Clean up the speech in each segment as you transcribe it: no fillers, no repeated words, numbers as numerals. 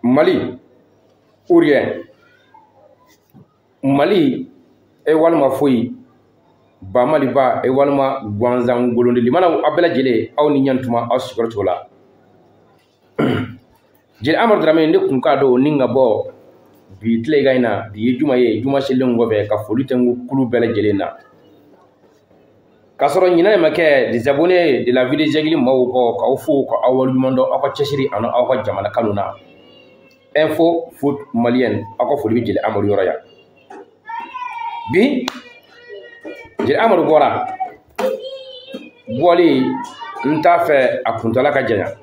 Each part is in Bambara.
Mali ou rien. Mali e walima foyi ba Maliba e walima gansan golondeli mana aw bɛɛ lajɛlen, aw ni ɲantuma aw sigiyɔrɔ cogo la. Jeli Amadu Dramé ne kun k'a dɔn ni ka bɔ bi tile in na. Bi ye juma ye, juma selen kɔfɛ ka foli tɛ n kulu bɛɛ lajɛlen na k'a sɔrɔ ɲinan ma kɛ. Les abonnés de la vie de Jɛgili maaw kɔ k'aw fo k'aw waleɲuman dɔn aw ka cɛsiri ani aw ka jamana kanu na. Info Foot Malienne, aw ka foli bɛ Jeli Amadu yɔrɔ yan. Bi Jeli Amadu bɔra bɔli, n t'a fɛ a kuntala ka janya,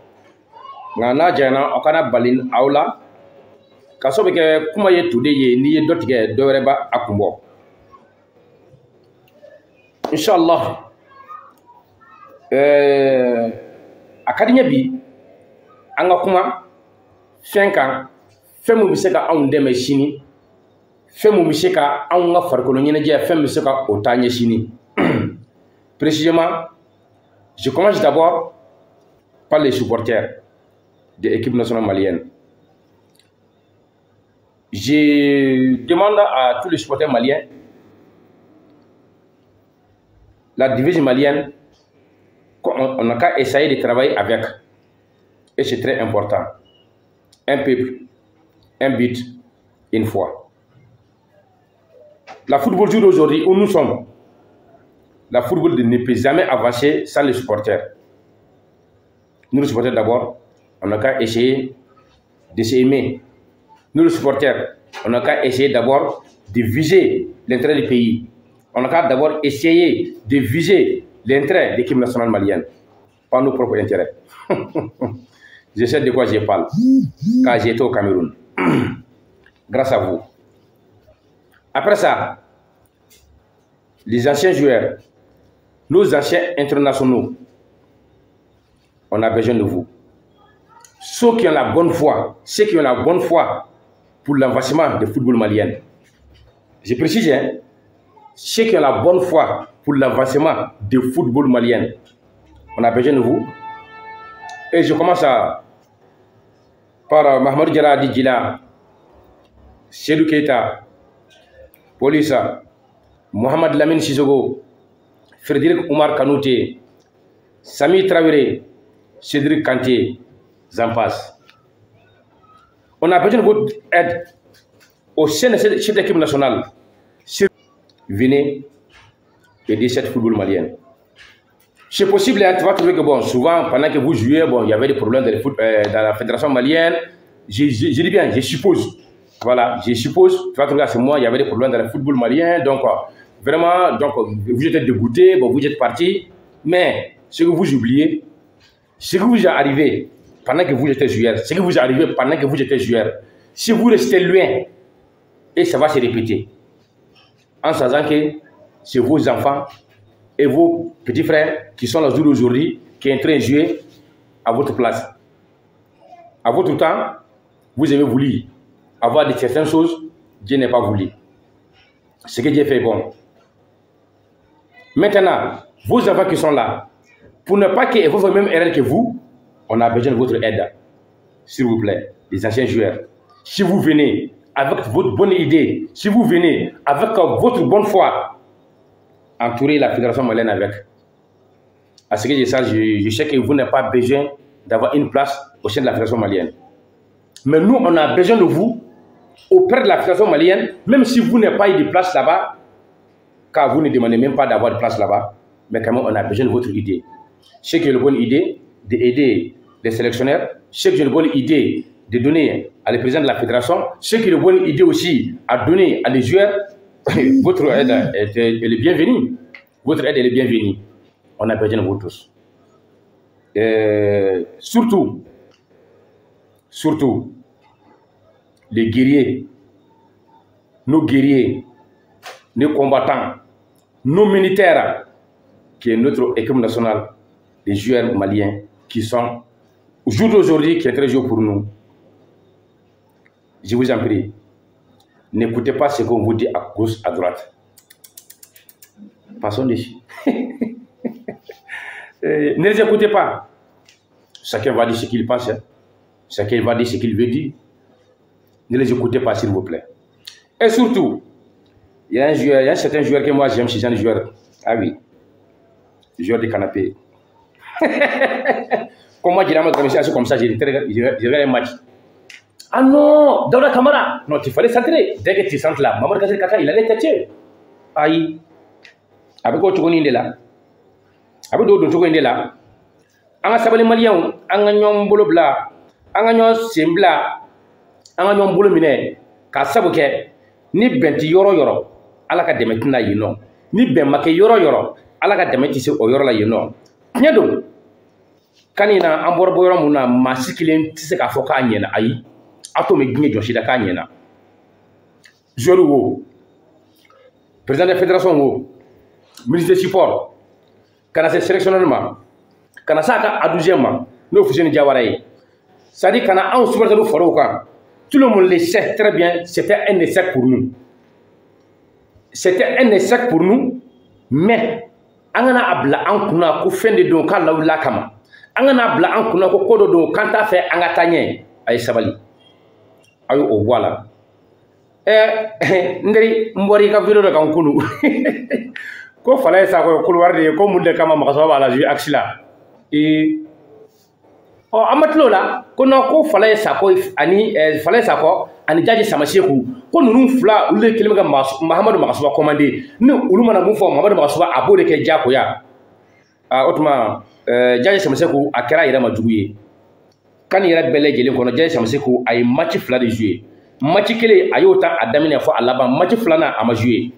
nka n'a janyana aw kana bali aw la ka sababu kɛ kuma ye tude ye. N'i ye dɔ tigɛ, dɔ wɛrɛ b'a a kun bɔ, inshallah. A ka di n ye bi an ka kuma fɛn kan, fɛn min bɛ se ka anw dɛmɛ sini, fɛn min bɛ se ka anw ka farikolo ɲɛnajɛ, fɛn min bɛ se ka o taa ɲɛ sini. Précisément, je commence d'abord par les supporters de l'équipe nationale malienne. Je demande à tous les supporters maliens, la division malienne, qu'on n'a qu'à essayer de travailler avec. Et c'est très important. Un peuple, un but, une foi. La football jour d'aujourd'hui où nous sommes, la football ne peut jamais avancer sans les supporters. Nous, les supporters d'abord, on n'a qu'à essayer de s'aimer. Nous, les supporters, on n'a qu'à essayer d'abord de viser l'intérêt du pays. On n'a qu'à d'abord essayer de viser l'intérêt de l'équipe nationale malienne, pas nos propres intérêts. Je sais de quoi je parle, car j'étais au Cameroun. Grâce à vous. Après ça, les anciens joueurs, nos anciens internationaux, on a besoin de vous. Ceux qui ont la bonne foi, ceux qui ont la bonne foi pour l'avancement du football malien. Je précise, hein, ceux qui ont la bonne foi pour l'avancement du football malien. On a besoin de vous. Et je commence par Mahamadou Diarra Djila, Seydou Keita, Polisa, Mohamed Lamine Sissoko, Frédéric Oumar Kanouté, Sami Traoré, Cédric Kanté, j'en passe. On a besoin de votre aide au sein de cette équipe nationale. Si venez aider cette football malienne. C'est possible, hein, tu vas trouver que bon, souvent, pendant que vous jouez, bon, il y avait des problèmes dans, le foot, dans la fédération malienne. Je dis bien, je suppose. Voilà, je suppose, tu vas trouver à ce moment, il y avait des problèmes dans le football malien. Donc, vraiment, donc, vous êtes dégoûté, bon, vous êtes parti. Mais ce que vous oubliez, ce que vous est arrivé pendant que vous étiez joueur, ce que vous est arrivé pendant que vous étiez joueur, si vous restez loin, et ça va se répéter. En sachant que c'est vos enfants et vos petits frères qui sont là aujourd'hui, qui sont en train de jouer à votre place. À votre temps, vous avez voulu avoir de certaines choses, Dieu n'a pas voulu. Ce que Dieu fait est bon. Maintenant, vos enfants qui sont là, pour ne pas qu'ils fassent la même erreur que vous, on a besoin de votre aide. S'il vous plaît, les anciens joueurs. Si vous venez avec votre bonne idée, si vous venez avec votre bonne foi, entourez la fédération malienne avec. À ce que je sache, je sais que vous n'avez pas besoin d'avoir une place au sein de la fédération malienne. Mais nous, on a besoin de vous auprès de la fédération malienne, même si vous n'avez pas eu de place là-bas, car vous ne demandez même pas d'avoir de place là-bas, mais quand même, on a besoin de votre idée. C'est que une bonne idée d'aider les sélectionneurs, c'est que une bonne idée de donner à le président de la fédération, c'est que une bonne idée aussi à donner à les joueurs. Votre aide elle est bienvenue. Votre aide elle est bienvenue. On a besoin de vous tous. Et surtout, surtout, les guerriers, nos guerriers, nos combattants, nos militaires, qui est notre équipe nationale, les joueurs maliens qui sont, au jour d'aujourd'hui, qui est très jour pour nous. Je vous en prie, n'écoutez pas ce qu'on vous dit à gauche, à droite. Passons dessus. Ne les écoutez pas. Chacun va dire ce qu'il pense. Hein. Chacun va dire ce qu'il veut dire. Ne les écoutez pas, s'il vous plaît. Et surtout, il y a un joueur, il y a un certain joueur que moi j'aime, c'est un joueur. Ah oui, joueur de canapé. Comme moi, j'ai comme ça, j'ai regardé un match. Ah non, Daouda Kamara. Non, il fallait centrer. Dès que tu centres là, Mamadou Kassé Kaka, il allait têter. Aïe. Avec quoi tu connais là? Avec d'autres tu connais là? An ka sabali maliyɛnw, an ka ɲɔgɔn bolo bila, an ka ɲɔgɔn sen bila, an ka ɲɔgɔn bolo minɛ k'a sabu kɛ ni bɛn ti yɔrɔ yɔrɔ, Ala ka dɛmɛ tɛna yen nɔ. Ni bɛn ma kɛ yɔrɔ yɔrɔ, Ala ka dɛmɛ tɛ se o yɔrɔ la yen nɔ. Tiɲɛ don, kan in na an bɔra bɔ yɔrɔ mun na, maa si kelen tɛ se k'a fɔ k'a ɲɛna. Ayi, aw t'o mɛn diɲɛ jɔsi la k'a ɲɛna. Joueur wo, président de fédération wo, ministre des sports, ka na se sélectionneur ma, ka na s'a ka adjoint ma, n'o Fuseni Diawara ye. C'est-à-dire ka na anw supporters fara o kan. Tout le monde le sait très bien, c'était un échec pour nous. C'était un échec pour nous, mais an kana a bila an kunna ko fɛn de don k'a lawulila kama. An kana a bila an kunna ko ko dɔ don k'an t'a fɛ an ka taa ɲɛ. A ye sabali. A y'o bɔ a la. N teri, n bɔra i ka vidéo dɔ kan kunun. Ko Falaye Sacko ye couloir de ye, ko mun de kama Magasuba b'a la jouer axe la. Ɔ, an ma tila o la, ko non, ko Falaye Sacko ani Falaye Sacko ani Diadji Samassékou, ko ninnu fila olu de kelen bɛ ka Mahamadu Magasuba commandé. Ni olu mana mun fɔ Mahamadu Magasuba, a b'o de kɛ diyagoya. O tuma Diadji Samassékou a kɛra a yɛrɛ ma jugu ye. Kan yɛrɛ bɛɛ lajɛlen kɔnɔ, Diadji Samassékou a ye match 2 de joué. Match kelen a y'o ta a daminɛ fɔ a laban, match filanan a ma joué.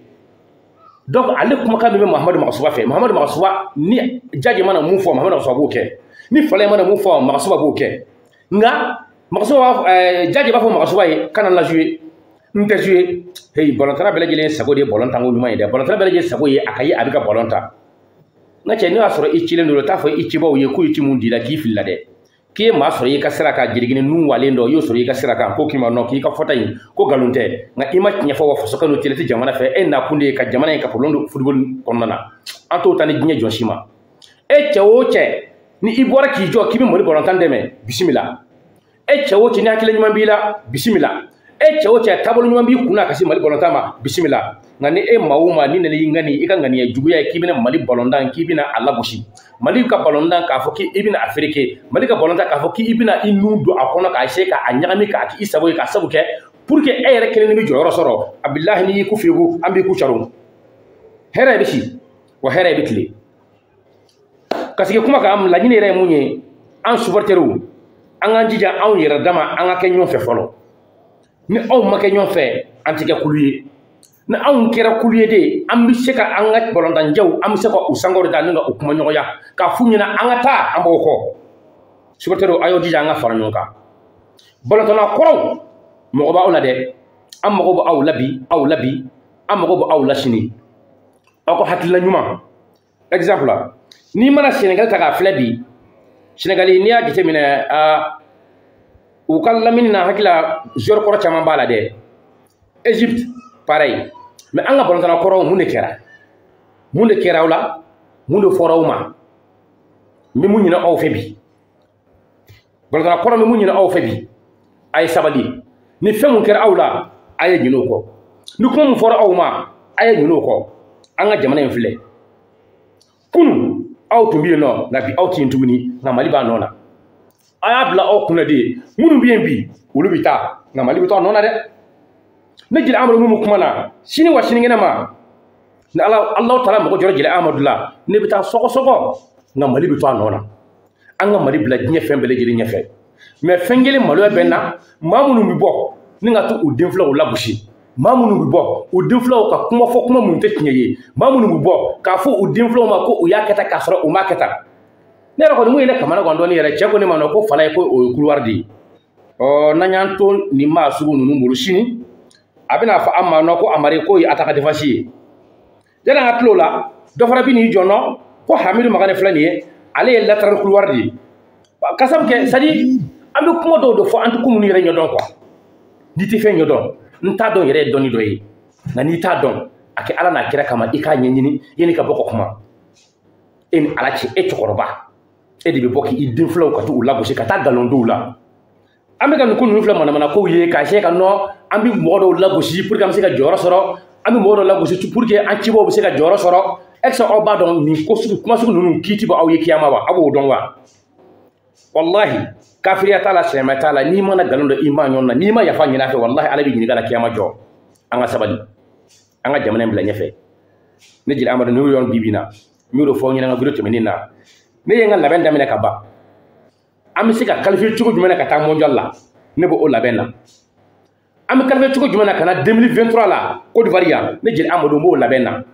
Donc ale kumakan min bɛ Mahamadu Magasuba fɛ, Mahamadu Magasuba ni Diadji mana mun fɔ, Mahamadu Magasuba b'o kɛ. Ni Falaye mana mun fɔ, Magasuba b'o kɛ. Nka Magasuba b'a Diadji b'a fɔ Magasuba ye kana la jouer, n tɛ jouer. Hey, ballon-tanna bɛɛ lajɛlen sago de ye ballon tanko ɲuman ye dɛ. Ballon-tanna bɛɛ lajɛlen sago ye a ka ye a bɛ ka ballon ta. N ka cɛ, n'o y'a sɔrɔ i cilen don, t'a fɔ i cibaw ye k'u ye ci mun d'i la k'i filila dɛ. K'i ye maa sɔrɔ i ka sira kan, jirigini nun walen dɔ, i y'o sɔrɔ i ka sira kan, ko k'i ma nɔ k'i ka fɔta in ko nkalon tɛ, nka i ma tiɲɛ fɔ wa faso kanu tɛ tɛ jamana fɛ, e nakun de ye ka jamana in ka problème don football kɔnɔna na. An t'o ta ni diɲɛ jɔn si ma. E cɛ o cɛ, ni i bɔra k'i jɔ k'i bɛ Mali balontan dɛmɛ, bisimila. E cɛ o cɛ, ni hakili ɲuman b'i la, bisimila. E cɛ o cɛ, taabolo ɲuman b'i kunna ka se Mali balontan ma, bisimila. Nka ni e maa o maa ni nana i ŋani, i ka ŋaniya juguya ye k'i bɛna Mali balontan, k'i bɛna a lagosi, Mali ka balontan k'a fɔ k'i bɛna a fereke, Mali ka balontan k'a fɔ k'i bɛna i nun don a kɔnɔ k'a essayer k'a ɲagami k'a k'i sago ye, k'a sabu kɛ pour que e yɛrɛ kelen bɛ jɔyɔrɔ sɔrɔ. A bilahi, n'i y'i ku fiyegu, an b'i ku caron. Hɛrɛ bɛ si wa hɛrɛ bɛ tile. Ka sigi kuma kan, laɲini yɛrɛ ye mun ye? An supporteriw, an k'an jija anw yɛrɛ dama, an ka kɛ ɲɔgɔn fɛ fɔlɔ. Ni anw ma kɛ ɲɔgɔn fɛ, an tɛ kɛ kulu ye. Ni anw kɛra kulu ye de, an bɛ se ka an ka balontanjɛw, an bɛ se ka u sankɔrɔta ni ka u kuma ɲɔgɔnya k'a f'u ɲɛna an ka taa, an b'o kɔ. Supporteriw, a y'aw jija an ka fara ɲɔgɔn kan. Balontanna kɔrɔw, mɔgɔ b'aw la dɛ. An mago bɛ aw la bi, aw la bi, an mago bɛ aw la sini. Aw ka hakilina ɲuman. Exemple la, n'i mana Sénégal ta k'a filɛ bi, Sénégal n'i y'a jateminɛ, u ka lamini na, hakili la joueur kɔrɔ caman b'a la dɛ. Égypte pareil. Mais an ka balontanna kɔrɔw, mun de kɛra? Mun de kɛra aw la? Mun de fɔra aw ma? N bɛ mun ɲini aw fɛ bi? Balontanna kɔrɔ, n bɛ mun ɲini aw fɛ bi? A ye sabali. Ni fɛn mun kɛra aw la, a ye ɲinɛ o kɔ. Ni kuma mun fɔra aw ma, a ye ɲinɛ o kɔ. An ka jamana in filɛ. Kunun aw tun bɛ yen nɔ, nka bi aw tɛ yen tuguni, nka Mali b'a nɔ na. A y'a bila aw kunna de, minnu bɛ yen bi, olu bɛ taa, nka Mali bɛ to a nɔ na dɛ. Ne Jeli Amadu minnu kuma na, sini wa sinikɛnɛ ma, ni Ala Alahu taala mɔgɔ jɔra Jeli Amadu la, ne bɛ taa sɔgɔsɔgɔ, nka Mali bɛ to a nɔ na. An ka Mali bila diɲɛ fɛn bɛɛ lajɛlen ɲɛfɛ. Mais fɛn kelen maloya bɛ n na, maa minnu bɛ bɔ ni ka to u den filaw lagosi, maa minnu bɛ bɔ u den filaw ka kuma fɔ kuma minnu tɛ tiɲɛ ye, maa minnu bɛ bɔ k'a fɔ u den filaw ma ko u y'a kɛ tan k'a sɔrɔ u m'a kɛ tan. Ne yɛrɛ kɔni, mun ye ne kamana gan dɔɔni yɛrɛ, cɛ ko ne ma nɔ ko Falaye ko o ye couloir de ye. Ɔ, n'an y'an to nin maa sugu ninnu bolo sini, a bɛna fɔ an ma nɔ ko Amari k'o ye attaque défense ye. Yanni an ka tila o la, dɔ fana bɛ n'i jɔ nɔ ko Hamidu Magane filɛ nin ye, ale ye latéral couloir de ye. Ka sabu kɛ, c'est à dire an bɛ kuma dɔw de fɔ, an tɛ ko minnu yɛrɛ ɲɛdɔn quoi. N'i tɛ fɛn ɲɛdɔn, n t'a dɔn yɛrɛ ye dɔnni dɔ ye. Nka n'i t'a dɔn, a kɛ Ala n'a kira kama, i k'a ɲɛɲini yanni ka bɔ ka kuma. E ni Ala cɛ, e cɛkɔrɔba, e de bɛ bɔ k'i den filaw ka t'u lagosi, ka taa nkalon dɔw la. An bɛ ka nin ko ninnu filɛ manamana kow ye k'a se ka nɔ an bɛ mɔgɔ dɔw lagosi pour que an bɛ se ka jɔyɔrɔ sɔrɔ, an bɛ mɔgɔ dɔw lagosi pour que an cibaw bɛ se ka jɔyɔrɔ sɔrɔ. Est ce que aw b'a dɔn nin ko sugu kuma sugu ninnu kiiti bɛ aw ye kiyama wa? Aw b'o dɔn wa? Wallahi, kafiriya t'a la, silamɛya t'a la. N'i mana nkalon dɔn i ma ɲɔgɔn na, n'i ma yafa ɲini a fɛ, wallahi Ala b'i ɲininka la kiyama jɔ. An ka sabali, an ka jamana in bila ɲɛfɛ. Ne Jeli Amadu n'o yɔrɔ bi bi in na, n y'o de fɔ aw ɲɛna n ka vidéo tɛmɛnen na. Ne ye n ka labɛn daminɛ ka ban. An bɛ se ka qualifier cogo jumɛn na ka taa mondial la? Ne b'o labɛn na. An bɛ qualifier cogo jumɛn na ka na 2023 la Côte d'Ivoire yan? Ne Jeli Amadu n b'o labɛn na.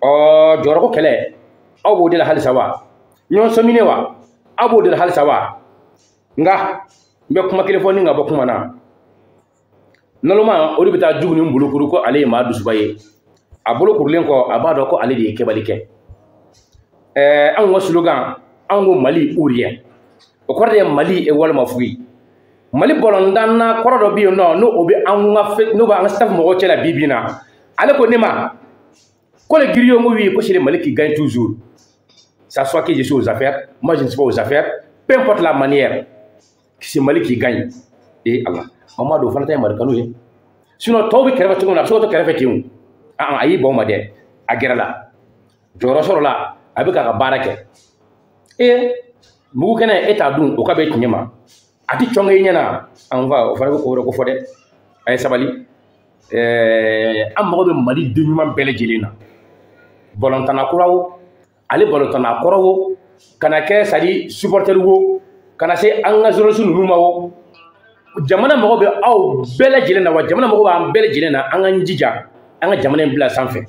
Ɔ jɔyɔrɔko kɛlɛ, aw b'o de la halisa wa? Ɲɔgɔn sɔmine wa? Aw b'o de la halisa wa? Nka n bɛ kuma kelen fɔ ni ka bɔ kuma na. Naloma o de bɛ taa jugu ni bolokuru ko ale ye maa dusuba ye. A bolo kurulen kɔ, a b'a dɔn ko ale de ye kɛbali kɛ. Ɛɛ, anw ka slogan, anw ko Mali ou rien. O kɔrɔ de ye Mali e walima foyi. Mali bɔlɔndanna kɔrɔ dɔ bɛ yen nɔ, n'o o bɛ an ka fɛ, n'o b'an ka staff mɔgɔw cɛ la bi bi in na. Ale ko ne ma ko le griot, ko oui, ko c'est le Mali qui gagne toujours. Ça soit que je suis aux affaires, moi je ne suis pas aux affaires, peu importe la manière, c'est Mali qui gagne. Et Allah, an b'a dɔn o fana ta ye Mali kanu ye. Sinon tɔw bɛ kɛrɛfɛ cogo min na, a bɛ se ka to kɛrɛfɛ ten o. A y'i ban o ma dɛ, a gɛrɛla, jɔyɔrɔ sɔrɔla, a bɛ k'a ka baara kɛ. Ee, mugu kɛnɛ e t'a dun, o ka bɛn tiɲɛ ma. A ti cɔngɛ i ɲɛna, an fa o fana bɛ ko wɛrɛ ko fɔ dɛ. A ye sabali. Ɛɛ, an mago bɛ Mali den ɲuman bɛɛ lajɛlen na. Balontanna kura o, ale balontanna kɔrɔ o, kana kɛ sadi supporter wo, kana se an ka journaliste ninnu ma o. Jamana mago bɛ aw bɛɛ lajɛlen na wa, jamana mago b'an bɛɛ lajɛlen na. An k'an jija, an ka jamana in bila sanfɛ.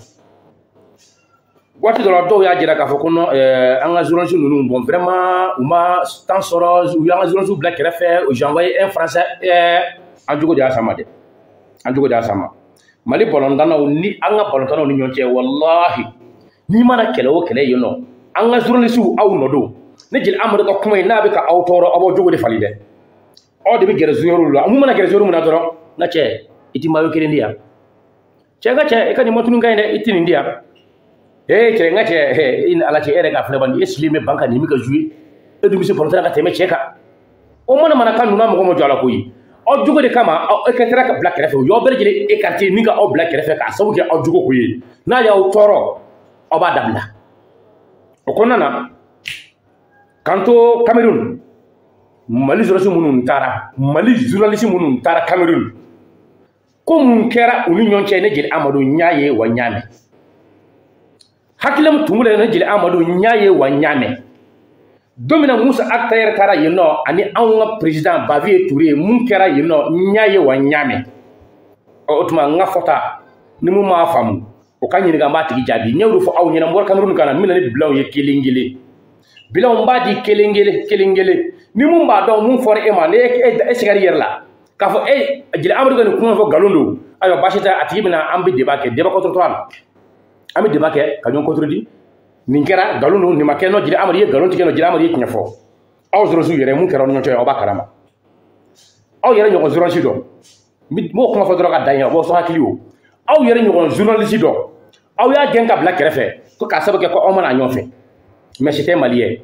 Waati dɔ la, dɔw y'a jira k'a fɔ ko non, an ka journaliste ninnu, bon, vraiment u ma temps sɔrɔ, u y'an ka journaliste bila kɛrɛfɛ. J'ai envoyé un Français. An jogo de y'a sama dɛ, an jogo de y'a sama. Mali balontannaw ni an ka balontannaw ni ɲɔgɔn cɛ, wallahi n'i mana kɛlɛ o kɛlɛ yen nɔ, an ka journaliste aw nɔ don. Ne Jeli Amadu ka kuma in n'a bɛ ka aw tɔɔrɔ, aw b'aw jogo de falen dɛ. Aw de bɛ gɛrɛ joueur la. Mun mana gɛrɛ joueur min na dɔrɔn, n ka cɛ, i ti maillot kelen di yan. Cɛ, n ka cɛ, i ka nin matunu ka ɲi dɛ, i ti nin di yan. Ee cɛ, n ka cɛ, i ni Ala cɛ, e yɛrɛ k'a filɛ bani, e sigilen bɛ ban kan nin bɛ ka jouer, e dun bɛ se balontan ka tɛmɛ cɛ kan. O mana mana kan ninnu n'a mɔgɔ ma jɔ a la koyi. Aw jogo de kama aw écartera ka bila kɛrɛfɛ. U y'aw bɛɛ lajɛlen écarter ni ka aw bila kɛrɛfɛ k'a sababu kɛ aw jogo ko ye. N'a y'aw tɔɔrɔ, aw b'a dabila. O kɔnɔna na, k'an to Cameroun, Mali journaliste minnu taara, Mali journaliste minnu taara Cameroun, ko mun kɛra u ni ɲɔgɔn cɛ? Ne Jeli Amadu n y'a ye wa n y'a mɛn. Hakilina min tun b'u la, ne Jeli Amadu n y'a ye wa n y'a mɛn. Don min na Musa Attaher taara yen nɔ ani anw ka président Bavieux Touré, mun kɛra yen nɔ? N y'a ye wa n y'a mɛn. O tuma n ka fɔta ni mun m'a faamu, o ka ɲininka, n b'a tigi jaabi. N y'o de fɔ aw ɲɛna. N bɔra Cameroun ka na, n bɛna ni bilanw ye kelen kelen. Bilanw n b'a di kelen kelen kelen kelen. Ni mun b'a dɔn mun fɔra e ma, ni e sigar'i yɛrɛ la k'a fɔ e Jeli Amadu ka nin kuma fɔ nkalon don, ayiwa, baasi tɛ, a tigi bɛna, an bɛ débat kɛ, débat contre la, an bɛ débat kɛ ka ɲɔgɔn contredit. Nin kɛra nkalon don, nin ma kɛ. Nɔ Jeli Amadu ye nkalon tigɛ, nɔ Jeli Amadu ye tiɲɛ fɔ. Aw journaliste yɛrɛ, mun kɛra aw ni ɲɔgɔn cɛ, aw b'a kalama. Aw yɛrɛ ɲɔgɔn journaliste dɔ, n b'o kuma fɔ dɔrɔn ka dan yen, o b'aw sɔn hakili o. Aw yɛrɛ ɲɔgɔn journaliste dɔ, aw y'a gɛn ka bila kɛrɛfɛ ko k'a sababu kɛ ko aw mana ɲɔgɔn fɛ, mais c'était malien.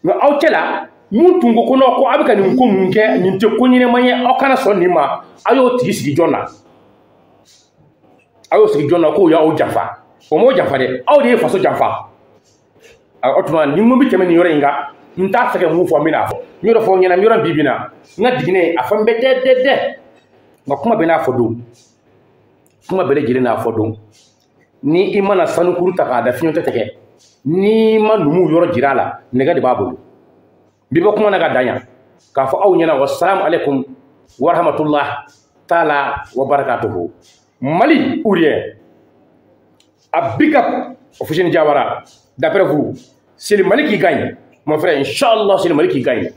Mais aw cɛ la, mun tun ko ko non, ko a bɛ ka nin ko mun kɛ, nin tɛ ko ɲɛnɛma ye, aw kana sɔn nin ma, aw y'o tigi sigi jɔn na? Aw y'o sigi jɔn na k'o y'aw janfa? O m'o janfa dɛ, aw de ye faso janfa. O tuma ni mun bɛ tɛmɛ nin yɔrɔ in kan, n t'a fɛ ka mun fɔ, n bɛna fɔ. N y'o de fɔ aw ɲɛna yɔrɔ bi bi in na, n ka jiginɛ a fɔ n bɛ dɛ dɛ dɛ, nka kuma bɛɛ n'a fɔ don, kuma bɛɛ lajɛlen n'a fɔ don. Ni i mana sanukuru ta k'a da fiɲɛtɔ tigɛ, n'i ma numuw yɔrɔ jira a la, nɛgɛ de b'a bolo. Bi bɔ kuma na ka dan yan k'a fɔ aw ɲɛna, wasalamu aleykum warahmatullah taala wa barakatuhu. Mali ou rien. A big up Officine Diawara. D'après vous, c'est le Mali qui gagne. Mon frère, Inch'Allah, c'est le Mali qui gagne.